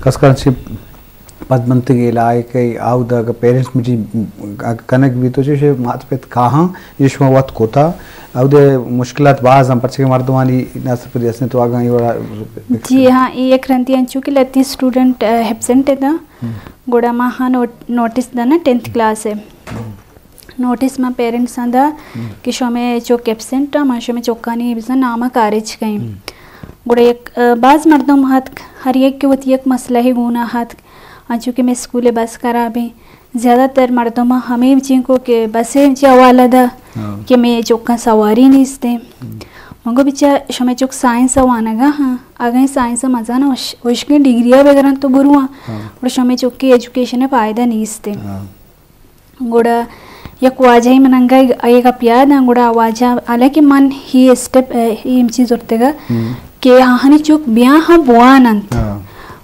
خاص کر چی پد منتگی علاقہ ء آودا اگہ پیرنٹس مجی اگہ کنگ بیت تو چوشے مات پت کاہاں، یہ شما وت کوتا، اودے مشکلات باز ہم پرچے کہ مردمانی نہ صرف ریاست تو آگاں یہ وڑا جی ہاں، یہ یک رندی انچو کہ لتی اسٹوڈنٹ ایبسنٹ ہے دا، گڑا ما ہاں نوٹ-، نوٹس دانا ٹینتھ کلاس ہے۔ نوٹس ما پیرنٹس آں دا کہ شمے چک ایبسنٹ آں، ما شمے چکانی بزاں نام ء کارج کئیں۔ گڑا یک، آ، باز مردم ہتک، ہر یک کہ وتی یک مسئلہ ء گونا ہتک، انچو کہ مے اسکول ء بس خراب ایں۔ زیادہ تر مردم ہمے چین کو کہ بس ء چی حوالہ دا کہ مے چکاں سواری نیست ایں۔ من گو بچا شمے چک سائنس ء وانگا ہاں، اگاں سائنس ء مزان وش-، وشکیں ڈگری ء بگرن تو برواں، گڑا شمے چک کی ایجوکیشن ء فائدہ نیست ایں۔ گڑا یک واجہ من انگا اے گپ یاد آں، گڑا واجہ، حالانکہ من ہی اسٹیپ، اے، اے چیز زرتگا کہ آہانی چک بیاں ہم بوان انت۔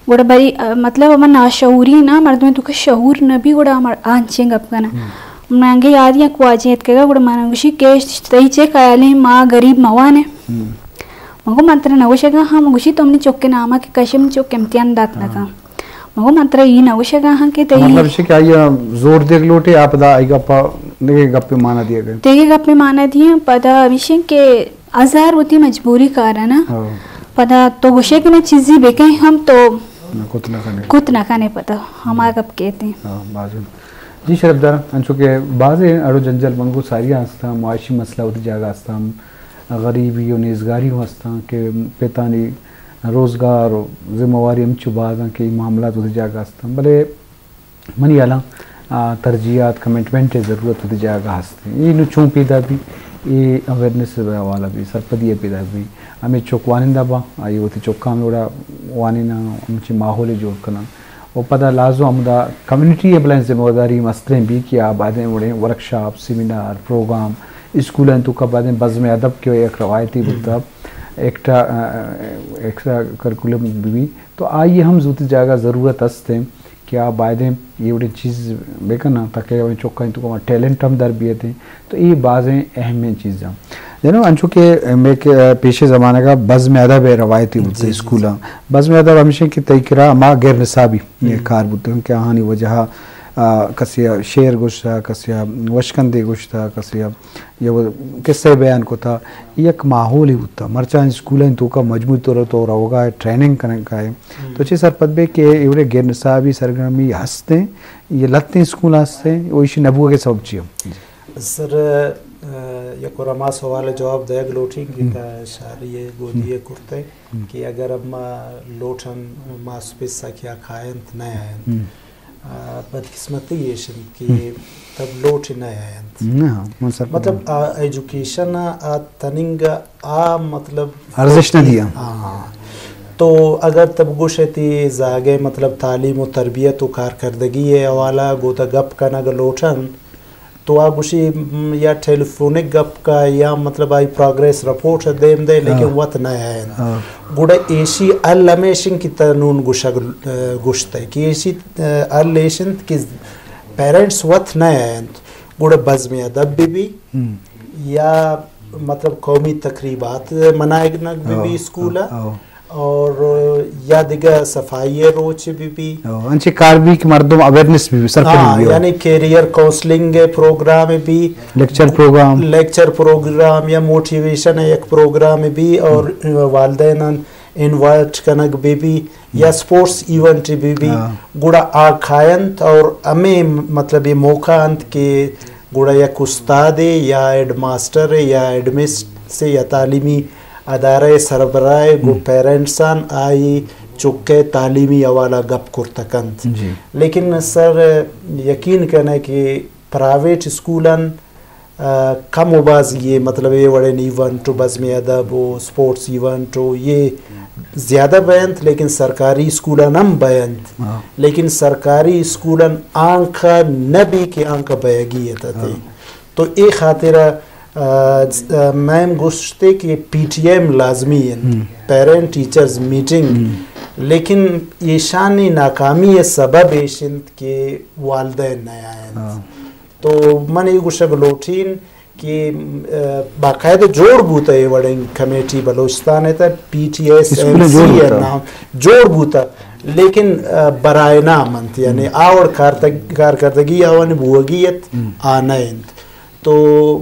گڑا بری، آ، مطلب، ہما ناشعوری نا، مردمے توکا شعور نبی، گڑا ہم آنچیں گپ کناں۔ من انگا یاد یک واجہ اتکگا، گڑا من گوشی کہ تئی چے خیال ایں ما غریب موانے؟ من گو من ترا نگوشگا ہاں، من گوشی تو منی چک ناما کہ کشے منی چک امتحان دات نکاں۔ مگو من ترا ای نہ گوشگا ہاں کہ تئی مطلب اش کہ آئی ء زور دیگ لوٹے، آ پدا آئی گپا دگہ گپے مانا دیگ انت۔ دگہ گپے مانا دیاں، پدا ہمیشیں کہ ہزار وتی مجبوری کارا نا۔ پدا تو گوشے کہ نہ چیزی بکیں ہم تو نہ کت نہ کنے۔ کت نہ کنے پدا ہما گپ کیت ایں۔ ہاں، باز انت۔ جی شرف دار، انچو کہ بازیں اڑ و جنجال منگو ساری ہستاں، معاشی مسئلہ وتی جاگہ ہستاں، غریبی و نیزگاری ہوں ہستاں کہ پتانی روزگار و ذمہ واری ہمچو باز آں کہ اے معاملات وتی جاگہ ہستاں، بلے منی ہیالاں، آ، ترجیحات، کمٹمنٹ ء ضرورت وتی جاگہ ہست۔ اے نوں چون پیدا بی، اے اویئرنس ء حوالہ بی، سرپدی ء پیدا بی۔ ہمے چک وانندہ باں، آئی وتی چکاں ہمے وڑا وانیناں، ہمچی ماحول جوڑ کناں۔ و پدا لازم ہمدا کمیونٹی ء بلائیں ذمہ داری مستریں بی کہ آ بائدیں وڑیں ورکشاپ، سیمینار، پروگرام، اسکول انت توکا بائدیں بزم ادب کہ یک روایتی بوتا، ایکٹرا، ایکسٹرا کریکولم بی، تو آئی ہم زوتی جاگہ ضرورت است ہیں کہ آ بائدیں یہ وڑیں چیز بکناں تاکہ ہمیں چکا انت توکا ٹیلنٹ ہم در بیت ہیں۔ تو یہ بازیں اہمیں چیزاں۔ جنو انچو کہ میں کہ پیش زمانہ کا بزم ادب ہے روایتی بوتا اسکولاں۔ بزم ادب ہمیشہ کہ تئی کرا ما غیر نصابی یہ کار بوتا کہ آہانی وجہ آ، کسے ء شعر گوشتہ، کسے ء وشکندے گوشتہ، کسے ء یہ قصہ بیان کتا، یک ماحولے بوتا۔ مرچاں اسکول انت توکا مجموعی طور تو روگا ہے، ٹریننگ کنگا ہے۔ تو چے سرپد بے کہ ایوڑے غیر نصابی سرگرمی ہستیں، یہ لتیں اسکول ہستیں، وہ ایشی نبوگے سبب چی ہم؟ سر، آ، یک اور ہما سوال جواب دیگ لوٹیں کہ تا شاری گودی کرتے کہ اگر ہم لوٹن ماس پیسہ کیا کھائنت نہ آئنت۔ آ، بدقسمتی ایش انت کہ تب لوٹ نہ آینت۔ نہ، من سرپد مطلب، آں۔ آ، ایجوکیشن ء آ تننگ ء آ مطلب ارزشت نہ دیاں۔ ہاں۔ تو اگر تب گوش تی زاگے مطلب تعلیم و تربیت و کارکردگی ء حوالہ گوتا گپ کنگ لوٹن، تو آ گوشی، م، یا ٹیلیفونک گپ کا یا مطلب آئی پروگریس رپورٹ دیم دے، لیکن وت نہ آئین۔ گڑا ایشی ال ہمیشن کہ تنون گوشگ، آ، گوشت ہے کہ ایشی، آ، ال ایشنت کہ پیرنٹس وت نہ آئینت۔ گڑا بزم ادب بی بی یا مطلب قومی تقریبات منائگ نگ بی بی اسکول۔ اور یا دگہ صفائی روچ بی بی۔ او، انچے کار بی کہ مردم اویئرنس بی بی، سرپدی ہاں، بی بی۔ یعنی کیریئر کونسلنگ پروگرام بی۔ لیکچر پروگرام۔ لیکچر پروگرام یا موٹیویشن یک پروگرام بی اور والدین انوائٹ کنگ بی بی یا سپورٹس ایونٹ بی بی۔ گڑا آ کھاینت اور ہمیں مطلب یہ موقع انت کہ گڑا یک استادے یا ہیڈ ماسٹرے یا ہیڈ مسٹرسے یا تعلیمی ادارہ ء سربراہ ء گوں پیرنٹس آن آئی چک ء تعلیمی حوالہ گپ کرت کنت۔ لیکن سر یقین کن ئے کہ پرائیویٹ اسکولان، آ، کم و باز یہ مطلب اے وڑیں ایونٹ و بزم ادب و سپورٹس ایونٹ و یہ زیادہ بینت، لیکن سرکاری اسکولان ہم بینت۔ لیکن سرکاری اسکولان آنکھا نہ بی کہ آنکھا بیگی ات تے۔ تو اے خاطر ء، ء، میم گوشتے کہ پی ٹی ایم لازمی انت، پیرنٹ ٹیچرز میٹنگ، لیکن ایشانی ناکامی ء سبب ایش انت کہ والدین نہ آئینت۔ تو من اے گوشگ لوٹین کہ، ء، باقاعدہ جوڑ بوتا اے وڑیں کمیٹی بلوچستان ء تہ پی ٹی ایس ایم سی ء نام جوڑ بوتا۔ لیکن، آ، برائے نام انت، یعنی آ وڑ کارتگ-، کارکردگی آوانی بوگی ات، آ نہ انت۔ تو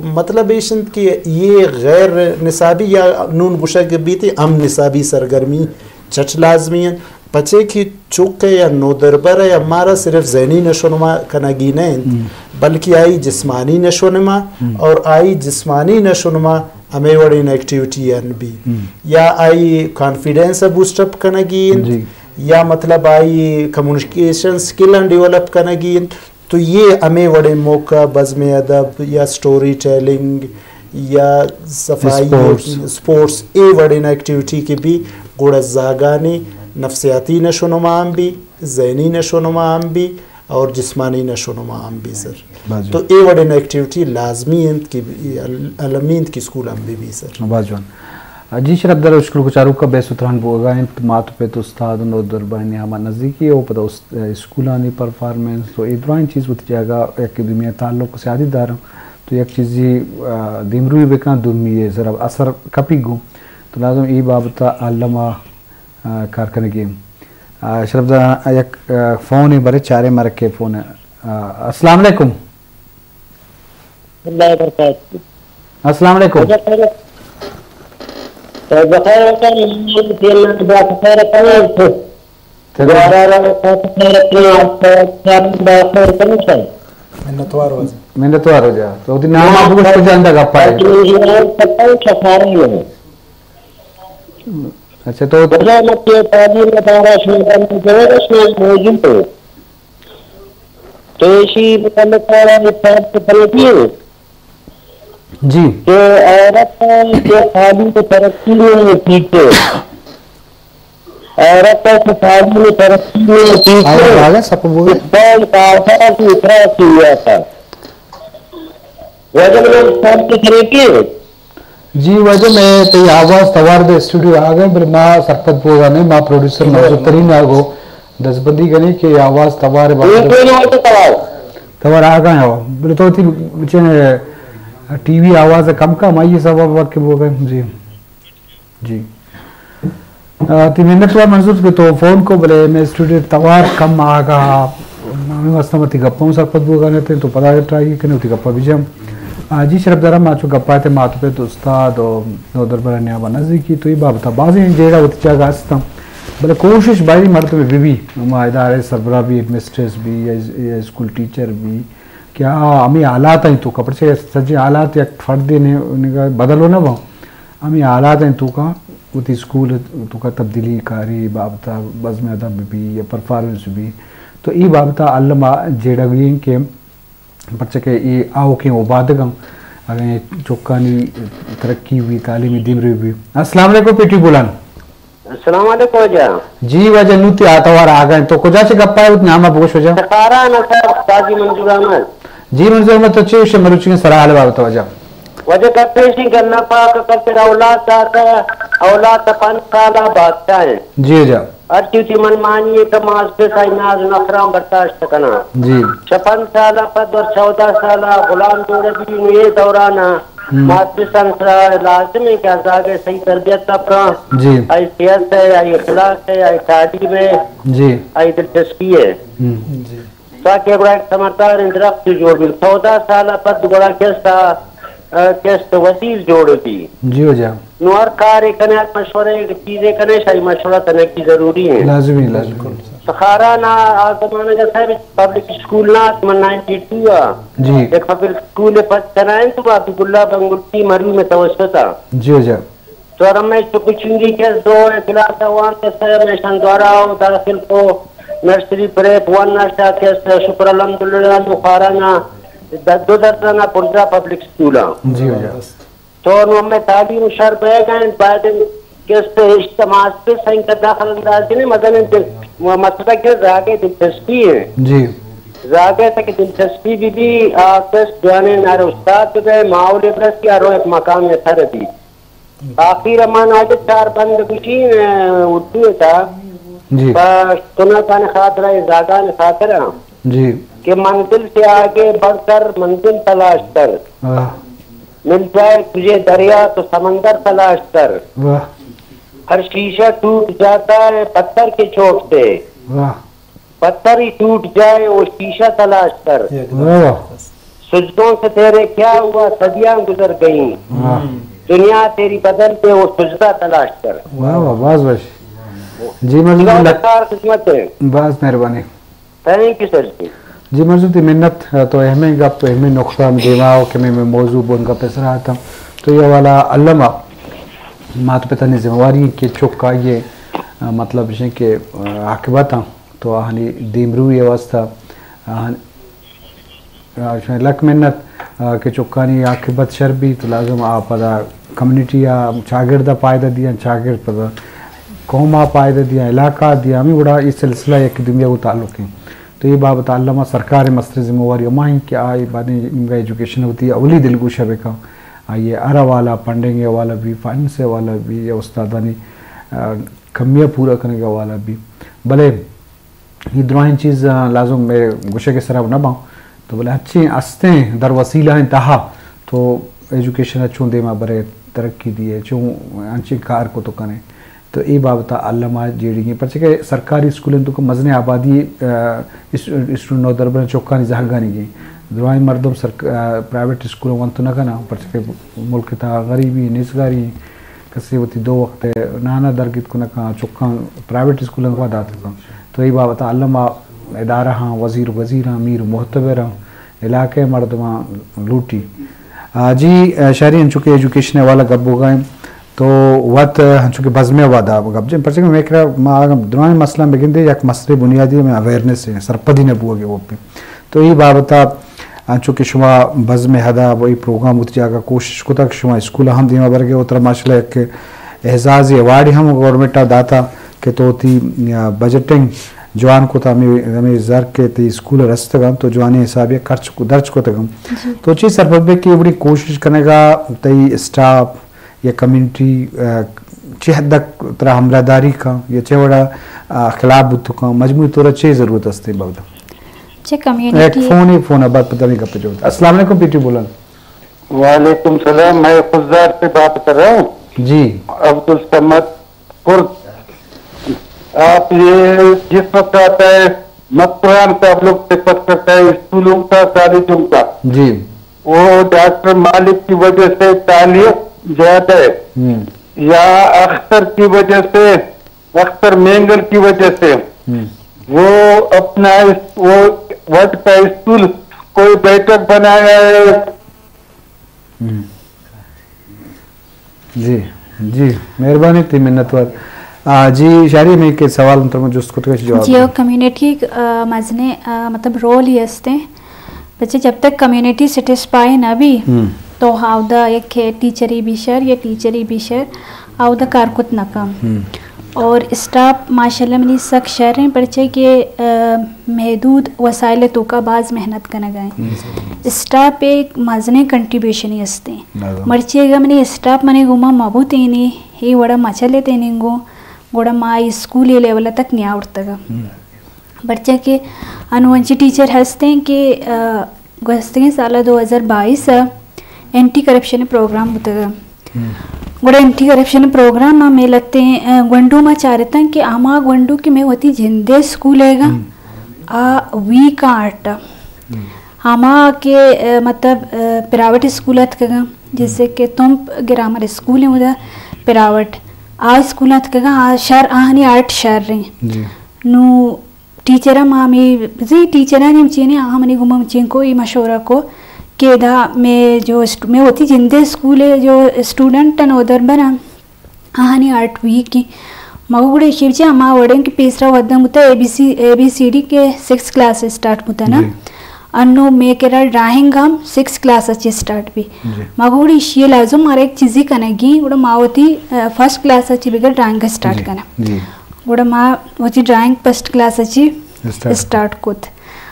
مطلب ایش انت کہ یہ غیر نصابی یا نون گوشگ بیت ہم نصابی سرگرمی چٹ لازمی انت، پچے کہ چک یا نودربر یا مارا صرف ذہنی نشونما کنگی نہ انت، بلکہ آئی جسمانی نشونما اور آئی جسمانی نشونما ہمے وڑیں ایکٹیویٹی ان بی یا آئی کانفیڈنس بوسٹ اپ کنگی انت، یا مطلب آئی کمیونیکیشن سکل ان ڈیولپ کنگی انت۔ تو یہ ہمے وڑیں موقع بزم ادب یا سٹوری ٹیلنگ یا صفائی، اسپورٹس، اے وڑیں ایکٹیویٹی کہ بی گڑا زاگانی نفسیاتی نشونما ہم بی، ذہنی نشونما ہم بی اور جسمانی نشونما ہم بی سر۔ تو اے وڑیں ایکٹیویٹی لازمی انت کہ بی-، ال-، المی انت کہ اسکول ہم بی بی سر۔ باز جوان۔ جی شرف در اسکول کو چاروک کا بیس و تران بوگا انت، مات و پت، استاد و نودربرانی ہما نزدیکی او پدا است-، اسکولانی پرفارمنس تو اے درائیں چیز وتی جاگہ یک دومی تعلق سیادی دارن۔ تو یک چیزی، آ، دیمروی بکن، دومی ء سرا اثر کپی گوں۔ تو لازم ای بابت ء الم ء، آ، کار کنگی۔ آ، شرف دا یک، آ، فون برے چارے مرکے فون۔ آ، السلام علیکم۔ اللہ وبرکاتہ۔ السلام علیکم۔ بخیر، بخیر۔ دوبارہ را خاطر رکھنا، آپ کا خیال بخیر کریں سر۔ منتوار ہو جا۔ منتوار ہو جا۔ تو وتی نام آپ گوشت کجا اندا گپا ہے؟ اچھا، تو مجھے مت یہ تعلیم ادارہ شنگن میں جو ہے، اس میں موجود ہوں۔ تو ایشی متعلق ہے، یہ خیال سے بنے دیے۔ جی۔ کہ عورت کے تعلیم و ترقی میں پیچھے، عورت کے تعلیم و ترقی میں پیچھے، آگے، آگے، سب کو بولے۔ قوم کا آسرا کی اترا کیا تھا۔ وجہ میں سب کے طریقے۔ جی، وجہ میں تئی آواز توار دے اسٹوڈیو آ گئے، بلے ما سرپد بوگا نہیں، ما پروڈیوسر نوزر ترین آگو دزبندی گنی کہ آواز توار بات۔ توار آ گئے ہو۔ بلے تو تھی چے ٹی وی آواز کم کا، مائی سبب وقت بوگا۔ جی۔ جی۔ آ، تی منت وار منظور کہ تو فون کو، بلے میں اسٹوڈیو توار کم آگا، ہمیں واسطہ ما تی گپا ہوں سرپد بوگا نہ تے، تو پدا ٹرائی کنے تی گپا بجم۔ آ، جی شرف دارم، ما چو گپا تے مات پت استاد و نودربرانی نیابا نزدیکی تو ای بابتا بازیں جیڑا وتی جاگہ ہستاں۔ بلے کوشش بائی مردم بی بی، ہما ادارے سربراہ بی، ہیڈ مسٹریس بی، یا اس-، یا اسکول ٹیچر بی، کہ آ ہمے حالات ء توکا، پرچہ سجیں حالات یک فردے نے، نگاہ بدل و نہ باں۔ ہمے حالات ء توکا وتی اسکول توکا تبدیلی کاری بابتا بزم ادب بی یا پرفارمنس بی، تو ای بابتا الما جیڑگی ہیں کہ پرچہ کہ ای آوکیں اوبادگاں اگیں چکانی ترقی بی، تعلیمی دیمروی بی۔ السلام علیکم پی ٹی بولان۔ السلام علیکم واجہ۔ جی واجہ، نوں تئی آ توار آگا انت۔ تو کجا چہ گپ ء ات؟ نام ء بگوش واجہ۔ سکاران ء صاحب، قاضی منظور احمد۔ جی منظور احمد، تو چے گوش ئے مروچیگیں سرحال ء بابت ء واجہ؟ واجہ گپ ایش انت کہ اللہ پاک ء کسر اولاد داتہ، اولاد ء پنچ سال ء بادشاہ انت۔ جی واجہ۔ ہر چیز من مانی ء کہ ماس پس آئی ناز و نخراں برداشت کناں۔ جی۔ چہ پنچ سال ء پد اور چودہ سال ء غلام جوڑ بی، نوں اے دوران ء ہم۔ مات پساں سرا لازم ہے کہ آ زاگ ء صحیح تربیت ء پراں۔ جی۔ آئی صحت ہے، آئی اخلاق ہے، آئی تعلیم ہے، جی۔ آئی دلچسپی ہے۔ ہم۔ جی۔ تاکہ گڑا ایک ثمردار درخت جوڑ بی۔ چودہ سال ء پد گڑا کس ء، کس وزیر جوڑ بی۔ جی واجہ۔ نوں ہر کارے کنے، ہر مشورے چیزے کنے، شاہی مشورہ تنکی ضروری ہے۔ لازمی، لازمی۔ سخارا نا آ زمانہ جا صاحب پبلک اسکول نا، من نائنٹی ٹو آ۔ جی۔ ایک پبلک اسکول پد کنائیں تو عبداللہ بنگلتی مرحوم توسط آ۔ جی واجہ۔ تو رمے چکو چنگی کس دو کلاس آ وان کس میشان دوارا او داخل کو نرسری پریپ ون نشا کس شکر الحمدللہ نوں خارا نا د-، دو درجہ نا پرزا پبلک اسکول آ۔ جی واجہ۔ تو نوں ہمے تعلیم شر بیگ انت، باید انت کہ است اشت ماسٹر سائیں کا دخل اندازی نے، مزن انت مسئلہ کہ زاگے دلچسپی ہے۔ جی۔ زاگے تک دلچسپی بی بی، آ کس جوانے نارے استاد بے، ماحول برسی، آ رو ایک مقام تر بی۔ آخیر من آج چار بند گوشی، اے، اردو تا۔ جی۔ پہ سنتان خاطر، زاگان خاطر۔ جی۔ کہ منزل سے آگے بڑھ کر منزل تلاش کر۔ واہ۔ مل جائے تجھے دریا تو سمندر تلاش کر۔ واہ۔ ہر شیشہ ٹوٹ جاتا ہے پتھر کے چوٹ سے، واہ۔ پتھر ہی ٹوٹ جائے، وہ شیشہ تلاش کر۔ واہ واہ۔ سجدوں سے تیرے کیا ہوا، صدیاں گزر گئیں۔ واہ۔ دنیا تیری بدل دے، وہ سجدہ تلاش کر۔ واہ واہ، باز وش۔ جی، منظور اللہ۔ کار خدمت ہے۔ باز مہربانی۔ تھینک یو سر جی۔ جی منظور، تئی منت، تو اہمیں گپ، اہمیں نقطہ ہم دیما ہو کہ میں، میں موضوع بن گپ سرا آتا۔ تو یہ والا علم مات پتانی ذمہ واری ہے کہ چک آئیے، مطلب ہے کہ عاقبت ہاں، تو آہانی دیمروی واسطہ آہن-، آ، شمئے لک منت، آ، کہ چکانی عاقبت شر بیت، لازم آ پدا کمیونٹی ء، چاگرد ء پائدہ دیاں، چاگرد پدا قوم ء پائدہ دیاں، علاقہ ء دیاں، ہمے وڑا اے سلسلہ یک دومی ء گوں تعلق انت۔ تو اے بابت ء الم ء سرکار ء مستریں ذمہ واری ہما انت کہ آ اے باریں نیمگا ایجوکیشن ء وتی اولی دلگوش ء بکن، آئی ء ہر حوالہ، فنڈنگ ء حوالہ بی، فنڈز ء حوالہ بی، یا استادانی، آ، کمی ء پورا کنگ ء حوالہ بی۔ بلے اے درائیں چیز، آ، لازم مئے گوشگ ء سرا نہ باں۔ تو بلے ہنچیں استیں در وسیلہ ہیں تہا تو ایجوکیشن ء چون دیما برے، ترقی دیئے، چون انچیں کار کو تو کنے۔ تو اے بابت ء الم ء جیڑگی، پرچہ کہ سرکاری اسکول انت تو مزنیں آبادی، آ، اس-، اسٹوڈنٹ نودربر چکانی زہگانی گی۔ درائیں مردم سرک-، آ، پرائیویٹ اسکول ونت نہ کناں، پرچہ کہ ملک تہا غریبی، نیزگاری، کسے وتی دو وقت ء نان ء درگیت کنگ ء چکاں پرائیویٹ اسکولانی گوما دات کنت۔ تو اے بابت ء الم ء ادارہاں، وزیر، وزیراں، میر و معتبراں، علاقہ ء مردماں لوٹی۔ آ، جی، آ، شاری انچو کہ ایجوکیشن ء حوالہ گپ بوگا انت، تو وت انچو کہ بزم ء ودا گپ جن، پرچہ کہ مئے کرا ما اگاں درائیں مسئلہ بگندے، یک مسئلہ بنیادی ہمیں اویئرنس ہے، سرپدی نہ بوگ ء وپی۔ تو اے بابت ء انچو کہ شما بزم ء ہدا و اے پروگرام وتی جاگہ کوشش کتگ، شما اسکول ء ہم دیما برگ ء، و ترا ماشاءاللہ یک اعزازی ایوارڈ ہم گورنمنٹ ء داتا کہ تو وتی، آ، بجٹنگ جوان کتا، ہمے، ہمے زر کہ تئی اسکول ء رستگ انت تو جوانیں حسابے ء خرچ کو-، درچ کتگ انت۔ جی۔ تو چے سرپد بے کہ اے وڑیں کوشش کنگ ء تئی اسٹاف یا کمیونٹی، آ، چہ حد تک ترا ہمراہداری کن یا چہ وڑا، آ، خلاف بوت کن، مجموعی طور چے ضرورت است اے بابت؟ چہ کمیونٹی یک فون، اے فون ء بعد پدا ہمے گپ جوڑ۔ السلام علیکم پی ٹی بولن۔ وعلیکم السلام، میں خضدار سے بات کر رہا ہوں۔ جی۔ عبدالصمد کرد۔ آپ یہ جس وقت آتا ہے، مکران کا لوگ خدمت کرتا ہے، اسکولوں کا، کالجوں کا۔ جی۔ وہ ڈاکٹر مالک کی وجہ سے تعلیق زیادہ ہے۔ ہم۔ یا اختر کی وجہ سے، اختر مینگل کی وجہ سے ہم۔ وہ اپنا اس-، وہ وڈ کا اسکول کوئی بیٹر بنایا ہے۔ ہم۔ جی، جی، مہربانی تئی منتوار۔ آ، جی، شاری میں کے سوال انتر میں جست کو تو جواب جی، دیں۔ او کمیونٹی، آ، مزنے، آ، مطلب رول ہی ہستے۔ بچے جب تک کمیونٹی سیٹسفائی نہ بی، ہم۔ تو ہاودا یک ٹیچری بھی شر یا ٹیچری بھی شر، ہاودا کار کت نہ کم۔ ہم۔ اور اسٹاف ماشاءاللہ منی سک شر ہیں، پرچے کہ، آ، محدود وسائل توکا باز محنت کنگا ہیں۔ ہم۔ اسٹاف ایک مزنیں کنٹریبیوشن ہی ہستے۔ لازم۔ مرچی اگا منی اسٹاف منے گوما مبوتینی، ہی وڑا مچلے تیننگو، گوڑا ما اسکول لیول تک نیا اڑتگا۔ ہم۔ پرچا کہ انو انچیں ٹیچر ہستیں کہ، آ، گوستگیں سال دو ہزار بائیس ء اینٹی کرپشن پروگرام بوتگ۔ ہم۔ گڑا اینٹی کرپشن پروگرام ء مئے لتیں، آ، گونڈو ما چارتن کہ ہما گونڈو کہ مئے وتی جندے اسکول ایگا، ہم۔ آ ویک آرٹ۔ ہم۔ ہما کہ، آ، مطلب، آ، پرائیویٹ اسکول اتکگاں، جیسے ہم۔ کہ تمپ گرامر اسکول ہیں ادا پرائیویٹ، آ اسکول اتکگاں، آ شر، آہنی آرٹ شر ہیں۔ جی۔ نو ٹیچر ہم ہمے، زی ٹیچرانی ہم چینے، آ منی گوما ہم چین کو، ای مشورہ کو کہ ادا مئے جو اسٹ-، مئے وتی جندے اسکول ء جو اسٹوڈنٹ ان اودربر ان، آہانی آرٹ ویک ہیں۔ مگو گڑا ایشی بچے ہما وڑیں کہ پیسرا ودن بوتا اے بی سی، اے بی سی ڈی کے سکس کلاس اسٹارٹ بوتا نا۔ جی۔ انو مئے کرا ڈرائنگ ہم سکس کلاس اچ اسٹارٹ بی۔ جی۔ مگو گڑا ایشی لازم مارا ایک چیزی کنگی، گڑا ما وتی، آ، فرسٹ کلاس اچ بگر ڈرائنگ اسٹارٹ جی۔ کنا۔ جی۔ گڑا ما وتی ڈرائنگ فرسٹ کلاس اچی اسٹارٹ۔ اسٹارٹ کت۔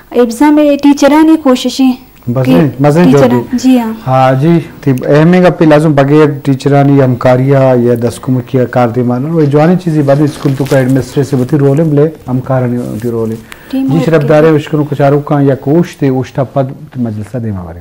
ایبزا میں ٹیچرانی کوششیں بس کہ نہیں، بس نہیں، جو ٹیچراں، بھی۔ جی ہاں۔ ہاں جی، تھی اہمیں گپے لازم بغیر ٹیچرانی ہمکاری یا دست کمکی کار دیما نہ، وہ جوانی چیزی بعد اسکول تو کا ایڈمنسٹریشن وتی رول ہے، بلے ہمکارانی وتی رول ہے۔ ٹیم جی، ورک شرف ہے۔ دارے اشکنو کچارو کا یا کوشتے اوشتا پد مجلسہ دیما بارے۔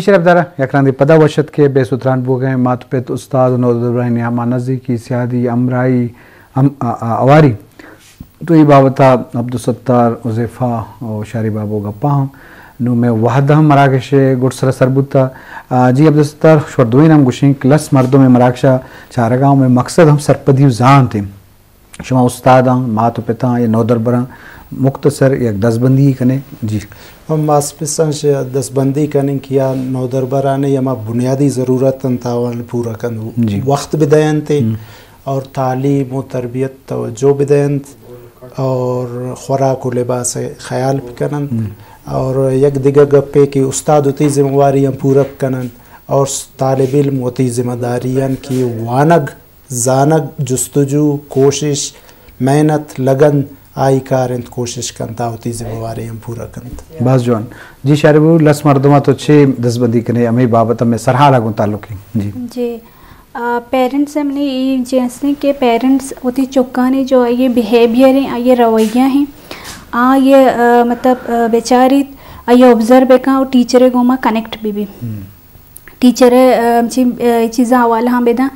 شرپدار، یک رندے پدا وش اتک کہ بے سوتران بوگئے مات پت، استاد و نودربرانی ہما نزیکی، سیادی، ہمراہی، ہم-، آ-، آ-، ہواری۔ تو اے بابت ء عبدالستار، حذیفہ و شاری بابو گپا ہم۔ نوں مئے وہد ہم مراگش ء گڈ سرا سر بوتا۔ آ، جی عبدالستار، شمار دوئین ہم گوشیں کہ لس مردم ء مراگش ء چارگا ہم مقصد ہم سرپدی و زانت انت۔ شما استاداں، مات و پتاں یا نودربراں مختصر یک دزبندی کنے؟ جی۔ ہم ماسپساں ش-، دزبندی کنیں کہ یا نودربرانے ہما بنیادی ضرورت انت آوان پورا کن، جی۔ وقت بدینت ہم۔ اور تعلیم و تربیت توجہ بدینت اور خوراک و لباس خیال بکننت۔ ہم۔ اور یک دگہ گپے کہ استاد وتی ذمہ واری ہم پورا بکننت اور طالب علم وتی ذمہ داری ہن کہ وانگ زانگ، جستجو، کوشش، محنت، لگن، آئی کار انت، کوشش کنت، آ وتی ذمہ واری ہم پورا کنت۔ باز جوان۔ جی شاربو، لس مردماں تو چے دزبندی کنے، ہمے بابت ہمے سرحال ء گوں تعلق ہیں؟ جی۔ جی، آ، پیرنٹس ہم نے یہ چیز ہیں کہ پیرنٹس وتی چکانی جو یہ بیہیویئر ہیں، یہ رویہ ہیں، آ یہ، آ، مطلب، آ، بیچاریت، آ یہ آبزرو بکن اور ٹیچر گوما کنیکٹ بھی بھی۔ ہم۔ ٹیچر ء، ام، چی، ا، چیزاں حوالہ ہم بداں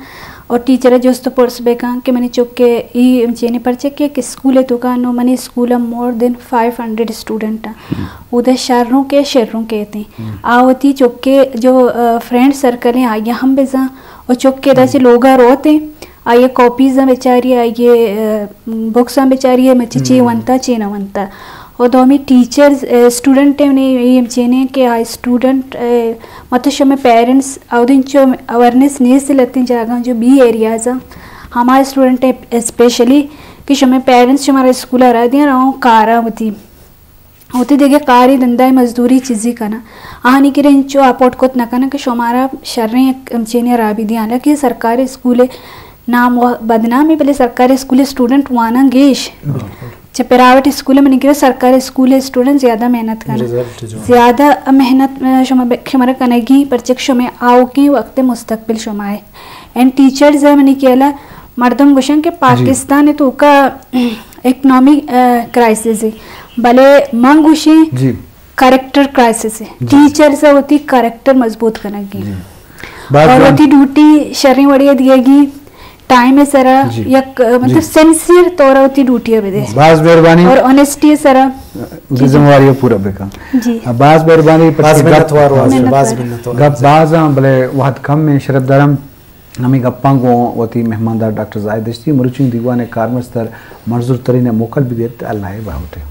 اور ٹیچر ء جست و پرس بکاں کہ منی چک ء ای، ام، چینے پرچہ کہ یک اسکول ء توکا نو منی اسکول ء مور دین فائیو ہنڈریڈ اسٹوڈنٹ آں۔ ہم۔ اودا شروں کے شروں کے تھے۔ ہم۔ آ وتی چک ء جو، ا، فرینڈ سرکل ہیں آئی ہم بزاں اور چک ء دا چہ لوگا روتے۔ آئی ء کاپیز ء بچاری، آئی ء، ا، بکس ء بچاری ء مچ چی ونتا، چی نہ ونتا۔ و دومی ٹیچرز، ا، اسٹوڈنٹ ء نے اے ہم چینے کہ آ اسٹوڈنٹ، ا، مطلب شمے پیرنٹس اودن چو اویرنس نیست لتیں جاگاں جو بی ایریاز ء ہما اسٹوڈنٹ ء اسپیشلی کہ شمے پیرنٹس شمارا اسکول ء را دیاں رو کارا وتی۔ وتی دگہ کاری دندہ مزدوری چیزی کناں۔ آہانی کرا انچو اپورٹ کت نہ کناں کہ شمارا شریں یک ہمچینی رابی دیاں۔ حالانکہ سرکاری اسکول نام و بدنامی، بلے سرکاری اسکول اسٹوڈنٹ واناں گیش۔ چہ پرائیویٹ اسکول منی کرا سرکاری اسکول اسٹوڈنٹ زیادہ محنت کناں۔ رزلٹ جو۔ زیادہ محنت، اه، شما ب-، شمارا کنگی، پرچہ کہ شما آؤکیں وقت مستقبل شما ہے۔ اینڈ ٹیچرز ء منی خیال ء مردم گوشن کہ جی۔ پاکستان ء توکا اکنامی، ا، کرائسس ہے، بلے من گوشیں جی۔ کریکٹر کرائسس ہے۔ جی۔ ٹیچرز ء وتی کریکٹر مضبوط کنگی۔ جی۔ باز اور جوان۔ وتی ڈیوٹی شریں وڑی ء دیگی، ٹائم ء سرا جی۔ یک، ا، مطلب جی۔ سنسیئر طور ء وتی ڈیوٹی ء بدے۔ باز مہربانی۔ اور اونیسٹی ء سرا۔ جی، جی۔ ذمہ واری ء پورا بکن۔ جی۔ باز مہربانی، باز پرچہ گپ منت وار باز واجہ، انت۔ باز منت وار۔ گپ باز آں، بلے وہد کم ہیں، شرپدار ہم۔ ہمے گپاں گوں وتی مہماندار ڈاکٹر زاہد دشتی، مروچی دیوان ء کارمستر منظور ترین ء موکل بدیت۔ اللہ ء باہوٹ ء۔